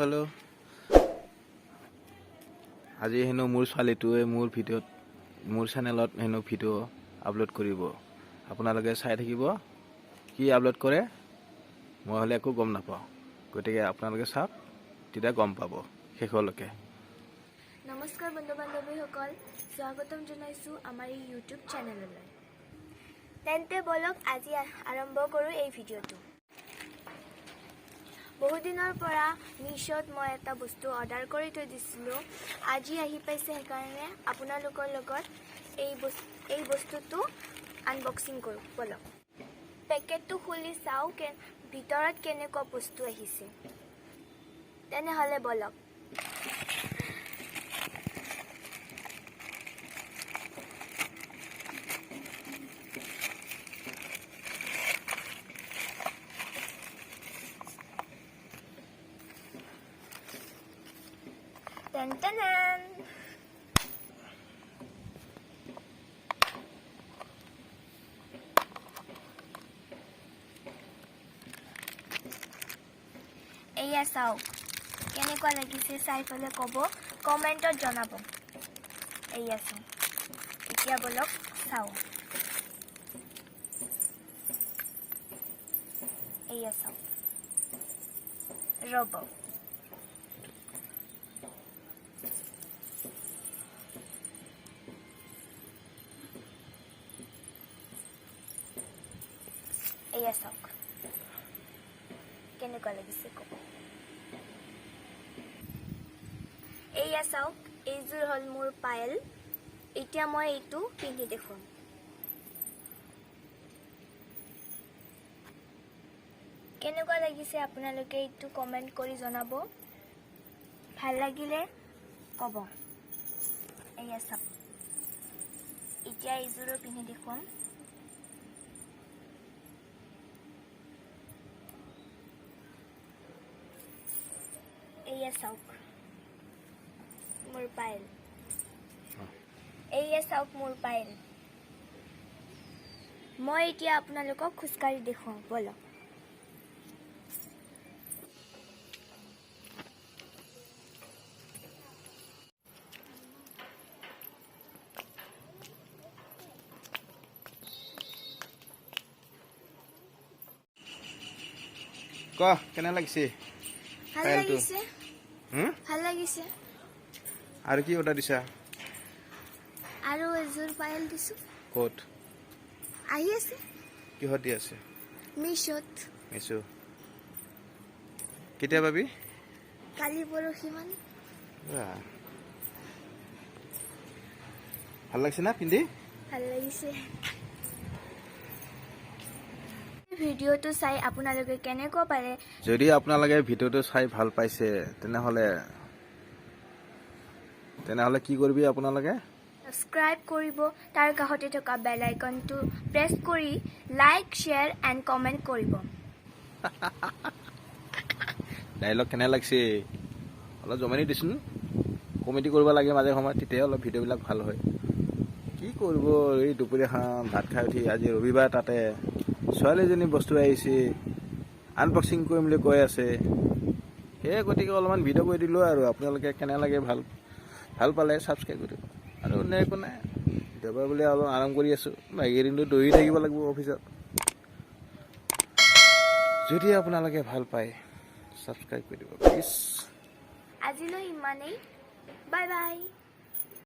Hello', আজি হেনো মোৰ ছোৱালীটোৱে মোৰ ভিডিঅ'ত, মোৰ চেনেলত হেনো ভিডিঅ' আপলোড কৰিব। আপোনালোকে চাই থাকিব কি আপলোড কৰে। মই হ'লে একো গম নাপাওঁ, গতিকে আপোনালোকে চাওক, তেতিয়া গম পাব শেষলৈকে। নমস্কাৰ বন্ধু বান্ধৱীসকল, স্বাগতম জনাইছোঁ আমাৰ এই ইউটিউব চেনেললৈ। তেন্তে ব'লক, আজি আৰম্ভ কৰোঁ এই ভিডিঅ'টো। বহুদিনৰ পৰা মিছ'ত মই এটা বস্তু অৰ্ডাৰ কৰি থৈ দিছিলোঁ, আজি আহি পাইছে। সেইকাৰণে আপোনালোকৰ লগত এই বস্তুটো আনবক্সিং কৰোঁ ব'লক। পেকেটটো খুলি চাওঁ ভিতৰত কেনেকুৱা বস্তু আহিছে। তেনেহ'লে ব'লক। টেন টেন, এয়া চাওক, কেনেকুৱা লাগিছে চাই পেলাই ক'ব, কমেণ্টত জনাব। এয়া চাওক। এতিয়া ব'লক চাওঁ। এয়া চাওক, ৰ'ব। এয়া চাওক, কেনেকুৱা লাগিছে ক'ব। এয়া চাওক, এইযোৰ হ'ল মোৰ পায়েল। এতিয়া মই এইটো পিন্ধি দেখুৱাম। কেনেকুৱা লাগিছে আপোনালোকে এইটো কমেণ্ট কৰি জনাব, ভাল লাগিলে ক'ব। এয়া চাওক, এতিয়া এইযোৰো পিন্ধি দেখুৱাম। এয়া চাওক মোৰ পায়েল। এয়া চাওক মোৰ পায়েল। মই এতিয়া আপোনালোকক খোজকাঢ়ি দেখুৱাওঁ, ব'লক। ক, কেনে লাগিছে? ভাল পায়েলটো? লাগিছে। হুম? ভাল লাগিছে। আৰু কি অৰ্ডাৰ দিছা? আৰু এযোৰ পায়েল দিছোঁ। ক'ত? আহি আছে। কিহত দি আছে? মিছ'ত। মিছ'। কেতিয়া পাবি? কালি পৰহি মান। বাহ। ভাল লাগিছে না পিন্ধি? ভাল লাগিছে। ভিডিঅ'টো চাই আপোনালোকে কেনেকুৱা পালে? যদি আপোনালোকে ভিডিঅ'টো চাই ভাল পাইছে, তেনেহ'লে কি কৰিবি আপোনালোকে? ছাবস্ক্ৰাইব কৰিব, তাৰ কাষতে থকা বেল আইকনটো প্ৰেছ কৰি লাইক, শ্বেয়াৰ এণ্ড কমেণ্ট কৰিব। ডাইলগ কেনে লাগিছে? অলপ জমনি দিচোন। কমেডি কৰিব লাগে মাজে সময়ত, তেতিয়াহে অলপ ভিডিঅ'বিলাক ভাল হয়। কি কৰিব, এই দুপৰীয়াখন ভাত খাই উঠি, আজি ৰবিবাৰ, তাতে ছোৱালীজনী বস্তু আহিছে, আনবক্সিং কৰিম বুলি কৈ আছে। সেয়ে গতিকে অলপমান ভিডিঅ' কৰি দিলোঁ আৰু আপোনালোকে কেনে লাগে, ভাল ভাল পালে ছাবস্ক্ৰাইব কৰি দিব। আৰু অন্য একো নাই। দেওবাৰ বুলি অলপ আৰাম কৰি আছোঁ, বাকী দিনটো দৌৰি থাকিব লাগিব অফিচত। যদি আপোনালোকে ভাল পায়, ছাবস্ক্ৰাইব কৰি দিব প্লিজ। আজিলৈ ইমানেই, বাই বাই।